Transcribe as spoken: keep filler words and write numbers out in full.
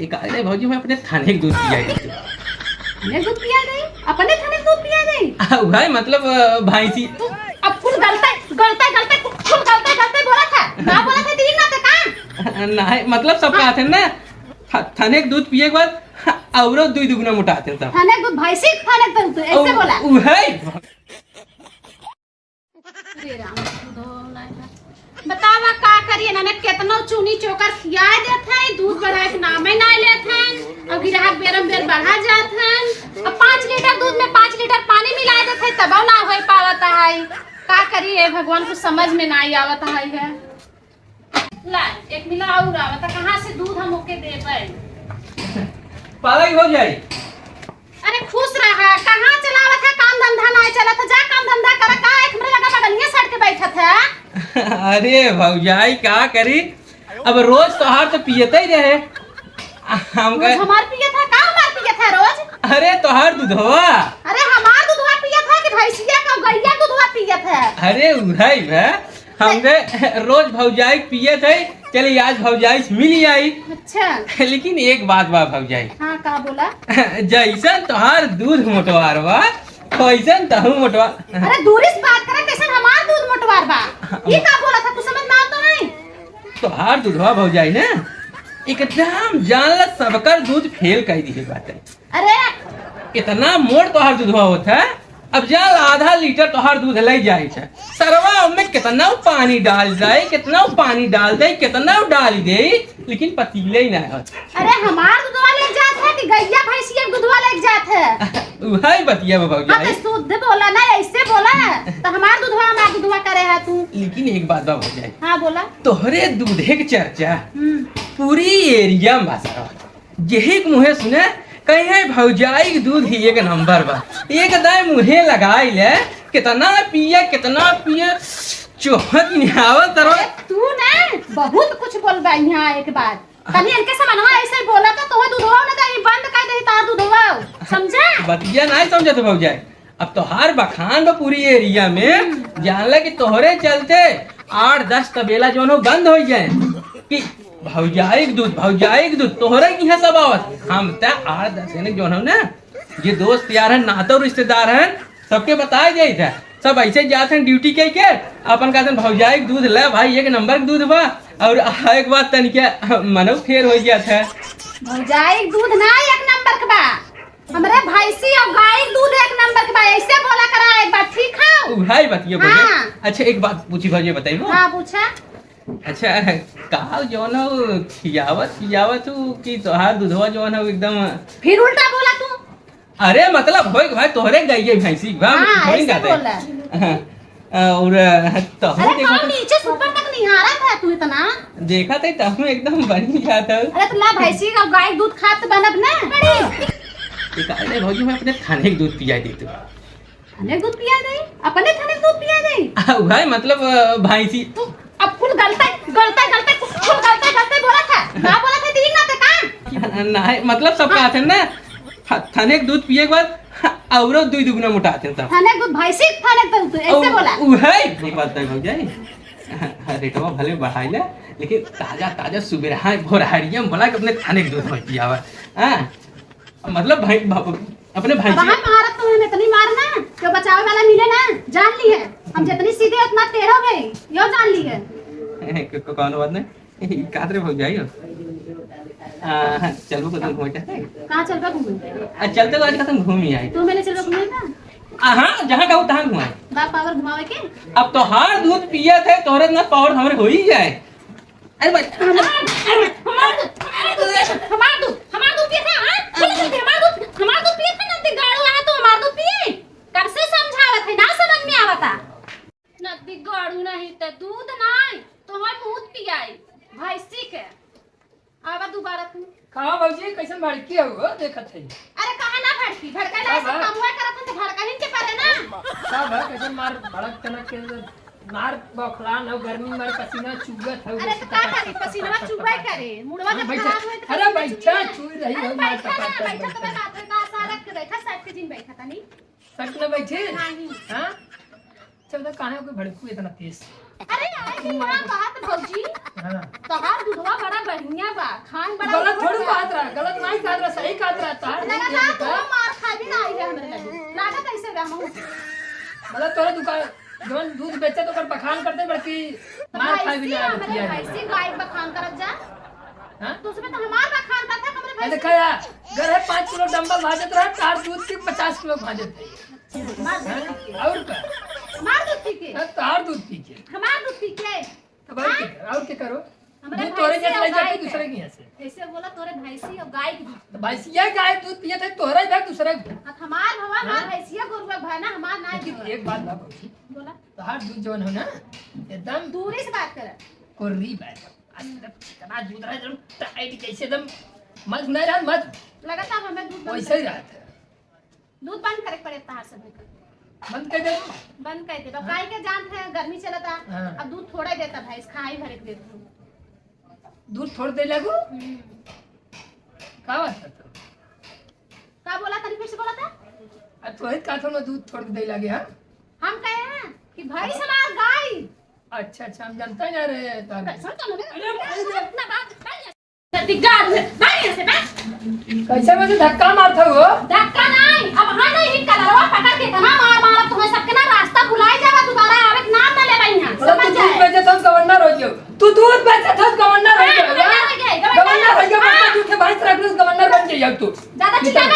एक आए रहे भौजी, मैं अपने थाने के दूध पिया देते। थाने दूध पिया दे? अपने थाने दूध पिया दे? आ, भाई, मतलब, अ, भैंसी। तू अब कुल गलते, गलते, गलते, कुल गलते, गलते बोला था। ना बोला था, तीन ना तो का? नहीं, मतलब, सब हाँ। कहा थे ना, थ-, थाने के दूध पिए के बाद औरो दुई दुगुना मोटा थे सब। थाने के दूध, भैंसी, थाने के दूध, ऐसे और बोला। उहे। अरे राम, दूध हो नहीं था। बतावा का करिए ना, ना केतनो चूनी चोकर खियाए देत है, दूध बढ़ाए के नामे ना लेत है, और गिराहक बेरम बेर बढ़ा जात है। अब पाँच लीटर दूध में पाँच लीटर पानी मिला देत है, तबो ना हो पावत है। का करिए भगवान, कुछ समझ में ना आवत है। ला, एक मिला और आवत, कहाँ से दूध हम ओके देबै? पागल हो जाई। अरे खुश रहा, कहाँ चलावत है, काम धंधा ना चलत है, जा काम धंधा कर, का एक हमरे लगा बगलिए सट के बैठत है? अरे भौजाई, का करी, अब रोज तोहार तो पियते ही रहे। हम रोज कहे, हमार पियत है, का हमार पियत है रोज? अरे तोहार दूधवा। अरे हमार दूधवा पियत है कि भैंसिया का गैया दूधवा पियत है? अरे उधर है, हमरे रोज भौजाई पिए थे, चले आज भौजाई से मिल आई। अच्छा। लेकिन एक बात बा भौजाई। हाँ, का बोला? जैसन तोहार दूध मोटवार बा, वैसन तहू मोटवार। अरे दूरी से बात करे, कैसन हमार दूध मोटवार बा? ये का बोला था, कुछ समझ में आवत नहीं। तोहार दूधवा भौजाई ना, एकदम जान ला सबकर दूध फेल कर दिए बाटे। अरे! इतना मोट तोहार दूधवा होत है, अब जा आधा लीटर तोहार दूध ले जाए छे। सरवा ओमे कितना पानी डाल दे, कितना पानी डाल दे, कितना डाल दे, लेकिन पतीले ही ना होत। अरे हमार दूधवा ले जात है कि गैया भैंसिया के दूधवा ले जात है? उहे बतिया बा हाँ, भौजाई। तो शुद्ध बोला ना, ऐसे बोला, तो हमार दूधवा, हमार दूधवा करे है तू। लेकिन एक बात बा भौजाई। हाँ, बोला। तोहरे दूधे के चर्चा हम्म। पूरी एरिया में बा सरवा। जेही के मुँहे सुने, कहे, "भौजाई के दूध ही एक नंबर बा।" एक दाई मुँहे लगाई ले, "कितना पिए, कितना पिए।" चोहत निहावत तरह। अरे, तू ना बहुत कुछ बोल बा यहाँ एक बार। तनी इनके समनवा ऐसे ही बोला तो तोहे दूधवा न दे, बंद कर दे तार दूधवा, समझा? बतिया नहीं समझत भौजाई। अब तोहार बखान बा पूरी एरिया में, हम्म। जान ले कि तोहरे चलते आठ दस तबेला जौन हो बंद हो जाए कि भौजाई के दूध, भौजाई के दूध, तोहरे के यहाँ सब आवत। हम त आठ दस जने जौन हो ना, जे दोस्त यार हैं, नातो रिश्तेदार हैं, सबके बताए जाइत है। सब ऐसे जात हैं ड्यूटी कइ के, अपन कहत हैं, "भौजाई के दूध ले भाई, एक नंबर के दूध बा।" और एक बात तनिके मनो फेर हो जात है। भौजाई के दूध ना एक नंबर के बा, हमरे भैंसी और गाय के दूध एक नंबर के बा, ऐसे बोला करा एक बार, ठीक है? उहे बतिया बोले। हाँ। अच्छा, एक बात पूछी भौजी, बताइबो? हाँ, पूछा। अच्छा, का जौन हो खियावत पियावत हो कि तोहार दूधवा जौन हो एकदम फिर उल्टा बोला तू। अरे मतलब होई के भाई तोहरे गइये भैंसी बा, हाँ, थोड़ी ऐसे गाते। बोला। हाँ, और तो हम अरे देखा कौन था नीचे से ऊपर तक निहारा था तू इतना? देखा थे तो हम एकदम बनी जाता हूँ। अरे तो ला भैंसी का गाय के दूध खात बनब ना बड़ी। एक आए भौजी मैं अपने थाने के दूध पिया दी तू। थाने दूध पिया दे, अपने थाने दूध पिया दे। आ, भाई मतलब अ, भैंसी। तू अब कुल गलते, गलते, गलते, कुल गलते, गलते बोला था। ना बोला था, दीन ना ते का? नहीं, मतलब सब हाँ। कहा थे ना, थ-, थाने के दूध पिए के बाद औरो दुई दुगुना मोटा थे सब। थाने दूध, भैंसी थाने दूध, ऐसे और बोला। उहे एक बात है भौजाई। हाँ, रेटवा भले बढ़ाई ले, लेकिन ताजा, ताजा सुबेरहा, भोरहरिया में बोला कि अपने थाने के दूध मत पियावा। हाँ? मतलब भाई, भ-, अपने भाई अब जी हम मारत तो हमें इतनी मार ना, जो बचावे वाला मिले ना, जान ली है। हम जितनी सीधे उतना टेढ़ हो गए, यो जान ली है। क-, क-, कौनो बात नहीं। ई का रे भौजाई हो? आ, हाँ, चलबो कतौ घूमे चाहते? कहाँ चलबा घूमे? आ, चलते तो आज कतौ घूमी आई। तू मैंने चलबा घूमे ना? आ, हाँ, जहाँ कहू तहाँ घुमाए। बा पावर घुमावे के? अब तोहार दूध पिया थे, तोहरे इतना पावर हमरे हो ही जाए। अरे भाई, हमार, हमार, हमार दूध, हमार दूध, हमार दूध, हमार दूध पिए था, हाँ? बोले चलते, हमार दूध, हमार दूध पिए था ना, ते गाड़ू आया तो हमार दूध पिए। कब से समझावत है, ना समझ में आवता। नदी गाड़ू नहीं ते दूध नहीं, तो हम दूध पियाई, भैंसी के। आवा दोबारा तू। कहाँ भौजी, कैसन भड़की हो, हो देखत है? अरे कहाँ ना भड़की, भड़का ना का ऐसे बा? कमवा करत हन तो भड़का ही के परे ना। का बा, कैसन मार भड़क तनक के मार बौखलान हो, गर्मी मार पसीना चुअत हो, अरे तो का करी, पसीना चुबे करे, मुड़वा हाँ, जब बैठा। खराब होए तो अरे पसीना बैठा, चुए। चुई रही अरे हो, मार बैठा ना, टपक टपक बैठा तो बैठा। मैं बात है, का सारक के बैठा, सारक के जिन बैठा तनी। सट न बैठे? नहीं। हाँ? चल तो काहे को भड़कू इतना तेज? अरे, अरे, की ना बात भौजी। हाँ। तोहार दूधवा बड़ा बढ़िया बा, खान बड़ा गलत थोड़ी कहत रहा, गलत नहीं कहत रहा, सही कहत रहा, तहार दूध लगातार पिया तू था। मार खाए भी ना आई है हमरे लगे। लागत ऐसे बे हमहू। मतलब तोरे दुकान, जवन दूध बेचे तो ओकर बखान करते, बल्कि तो मार खाए भी भैंसी ना हमरे पिया है। भैंसी गाय बखान करत जा। हाँ? तो उसमें तो हमार बखान करता है, हमरे अरे भैंसी। देखा यार, घर है पाँच किलो डंबल भाजत रहा, तार दूध के पचास किलो भाजत रही। मार दूध पी के। हाँ? और का? मार दूध पी के। हाँ, तार दूध पी के। हमार दूध पी के। तो भाई हाँ? के कर, और के करो? हमरे दूध तोरे भैंसी जैसे और ले जाते गाय दूसरे के। के यहाँ से। ऐसे बोला तोरे भैंसी और गाय के दूध। तो भैंसिया गाय दूध पिए थे, तोहरा ही भाई दूसरे के। अब हमार भवा, हमार हाँ? भैंसिया गोरुआ भाई ना, हमार ना लेकिन भवा। एक बात ना भौजी, बोला। तोहार दूध जवन हो ना, एकदम दूरी से बात कर। कोरी बात। आज तक इतना दूध रहा, एकदम टाइट, जैसे एकदम मध नहीं रहा, मध। लगातार हमें दूध बंद वैसे ही कर। रहता है। दूध बंद करे के पड़े तहार सब के। बंद कर दे। बंद कर दे। अब हाँ। गाय के जान है, गर्मी चलता। हाँ। अब दूध थोड़ा ही देता भैंस, खाई भरे के देता। दूध थोड़ दे लागू? हम्म। का बात करता? का बोला, तनी फिर से बोला था? आ, तोहे का था ना दूध थोड़ दे लागे, हाँ? हम कहे हैं कि भैंस हमार गाय। अच्छा, अच्छा, हम जानता ही ना रहे तार। कैसन चलो बे? अरे, भाई रे। इतना बात, भाई, धिक्कार है, भाई यहाँ से, भाई। कैसे मुझे धक्का मारता हो? धक्का नहीं, अब हाँ नहीं, ही कलरवा पकड़ के इतना मार मारब, तुम्हें सबके ना रास्ता भुलाई जावा, दोबारा आवे के नाम ना लेबा यहाँ, अरे, समझ तू दूध जाए। बेचे तो गवर्नर हो गयो, तू दूध बेचे तो गवर्नर हो हाँ, गयो, गवर्नर हाँ? हो गए, गवर्नर गवर्नर हो गयो, हाँ। मतलब तू थे भैंस रख लो, गवर्नर बन जाइए अब तू। ज्यादा चिल्ला